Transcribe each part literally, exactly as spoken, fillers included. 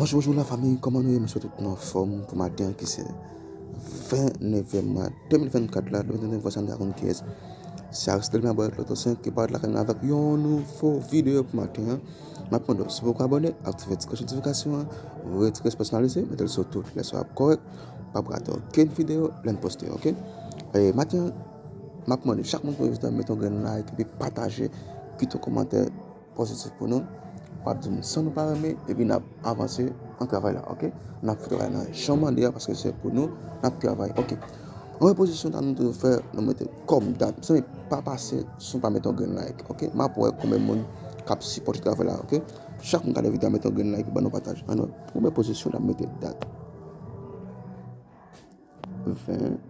Bonjou, bonjou la fanmi, kòman nou ye? M swete tout nou anfòm pou maten an ki se vennevè mwa de mil vennkat la, nou vennevè sa nou ta konn kiyès. Se Aristide Mabò avèk Loto senk ki parèt lakay nou avèk yon nouvo videyo pou maten an. M ap mande w, si w poko abòne, aktive ti klòch notifikasyon an, retire pèsonalize, mete l sou tout, lè sa w ap kòrèk, w p ap rate okenn videyo lè n poste, oke? E maten an, m ap mande chak moun ki wè videyo a mete yon grenn like epi pataje, kite yon kòmantè pozitif pou nou. W ap di nou sa nou pa renmen, epi n ap avanse an travay la, oke? N ap fè travay la nan jan w mande a, paske se pou nou n ap travay, oke? An repozisyon ta nou toujou fè, nou mete kòm dab. Mezanmi, pa pase san w pa mete yon grenn like, oke? M ap wè konbyen moun k ap sipòte travay la, oke? Chak moun gade videyo a, mete yon grenn like, ban nou pataj. Ann wè, premye pozisyon, n ap mete dat. Ven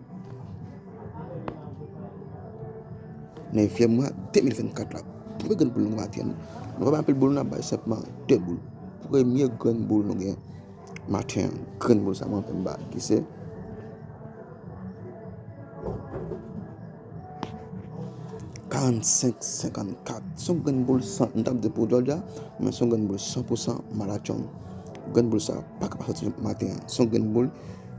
nevyèm mwa de mil vennkat la. Premye grenn boul nou maten an. Nou pa bay anpil boul, n ap bay senpman de boul. Premye grenn boul nou gen maten an. Grenn boul sa mwen menm m ba ki se karannsenk senkannkat. Se yon grenn boul san, m t ap di pou Georgia, men se yon grenn boul san pou san malatchong. Grenn boul sa pa ka pa soti maten an. Se yon grenn boul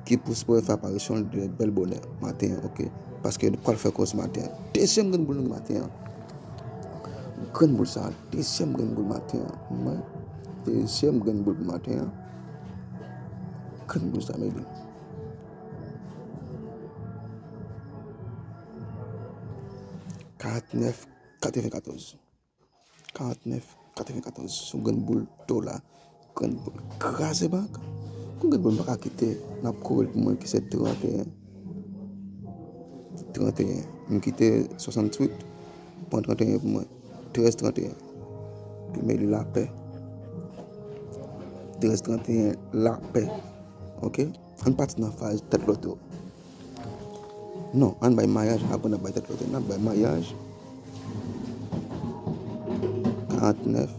ki pou sipoze fè aparisyon l de bèl bonè maten an, oke? Paske nou pral fè koze maten an. Dezyèm grenn boul nou maten an. Grenn boul sa, dezyèm grenn boul maten an. Mwen, dezyèm grenn boul pou maten an. Grenn boul sa, mezanmi. Karantnèf katrevenkatòz. Karantnèf katrevenkatòz. Se yon grenn boul dola. Grenn boul kraze bank. Yon grenn boul m pa ka kite, n ap kouri l pou mwen ki se tranteyen. Tranteyen. M kite swasanntuit, pran tranteyen pou mwen. Trèz tranteyen. Pou meli lapè. Trèz tranteyen lapè. Oke? Ann pati nan faz tèt loto. Non, ann bay mayaj, apre n ap bay tèt loto. N ap bay mayaj. Karantnèf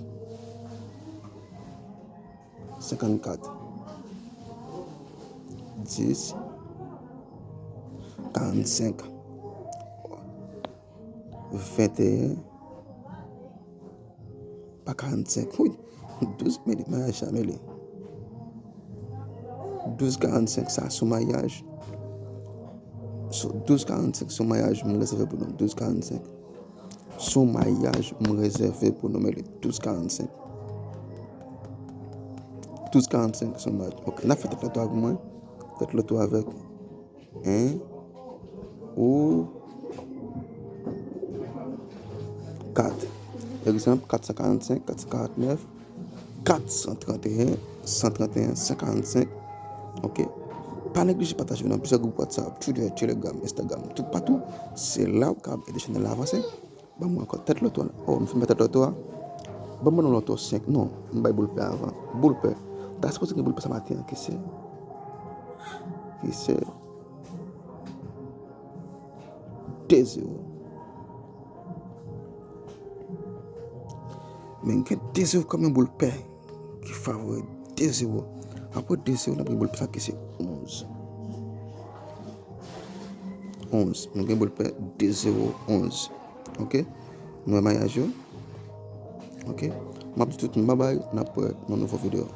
senkannkat. Dis karannsenk. Venteyen. Pa karannsenk, wi. Douz, mele, mayaj sa, mele. Douz karannsenk sa, sou mayaj. Sou, douz karannsenk, sou mayaj, m rezève pou nou. Douz karannsenk. Sou mayaj, m rezève pou nou, mele. Douz karannsenk. Douz karannsenk, sou mayaj. Oke, n ap fè tèt loto ak mwen. Tèt loto avèk en, ou kat. Egzanp, kat san karannsenk, kat san karantnèf, kat san tranteyen, san tranteyen, san karannsenk. Oke? Pa neglije pataje nan plizyè gwoup WhatsApp, Twitter, Telegram, Instagram, toupatou. Se la ou ka ede chanèl la avanse. Ban mwen ankò tèt loto a. Oh, m fin bay tèt loto a. Ban mwen non loto senk. Non, m bay boul pè avan. Boul pè. Ta sipoze gen boul pè sa maten an ki se, ki se de zewo. Men gen de zewo kòm yon boul pè ki favori de zewo. Apre de zewo, n ap gen boul pè sa ki se onz. Onz. Nou gen boul pè de zewo onz. Oke? Nou wè mayaj yo. Oke? M ap di tout moun babay, n ap wè nan nouvo videyo.